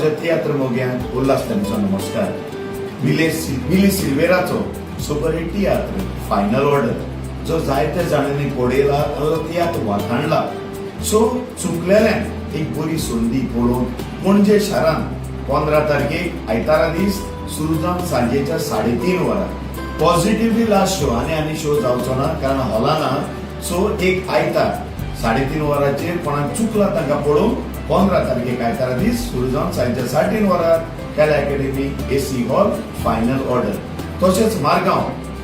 म्हज्या तियात्र मोग्यांक उल्हास तांचो नमस्कार. मिले मिली सिल्वेराचो सुपरहिट तियात्र फायनल ऑर्डर जो जायत्या जाणांनी पळयला आनी तो तियात्र वाखाणला. सो चुकलेल्यांक एक बरी संदी पळोवंक पणजे शारांत 15 तारखेक आयतारा दीस सुरू जावन सांजेच्या 3:30 वरां. पॉझिटिव्हली लास्ट शो आनी आनी शो जावचो ना, कारण हॉला ना. सो एक आयतार 3:30 वरांचेर कोणाक चुकला तांकां पळोवंक 15 तारखेक आयतारा दीस सुरू जावन सांजच्या 3:30 वरां कला academy, AC hall, final order. तशेंच मारगांव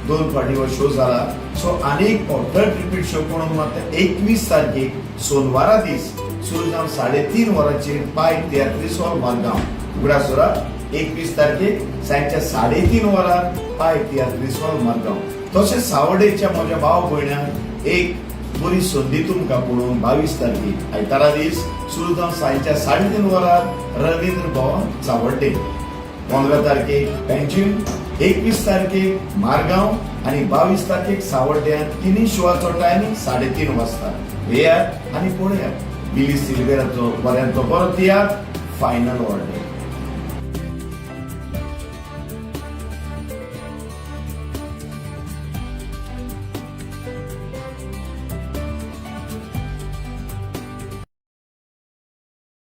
दोन फावटी हो शो जाला. सो आनी एक फावट थर्ड रिपीट शो पळोवंक मात 21 तारखेक सोनवारा दीस सुरू जावन 3:30 वरांचेर पाय तियात्रीस हॉल, मारगांव. उगडास दवरात, 21 तारखेक सांजच्या 3:30 वरां पाय तियात्रीस हॉल, मारगांव. तशेंच सावडेच्या म्हज्या भाव भयण्यांक एक बरी संदी तुमकां पळोवंक 22 तारखेक आयतारा दीस सुरू जावन सांजच्या 3:30 वरां रवींद्र भवन, सावड्डे. 15 तारखेक पेंजीम, 21 तारखेक मारगांव आनी 22 तारखेक सावड्ड्यां. तिनूय शोआचो टायमिंग 3:30 वाजता. येयात आनी पळयात बिली सिल्वेराचो बऱ्यांतलो बरो तियात्र फायनल ऑर्डर.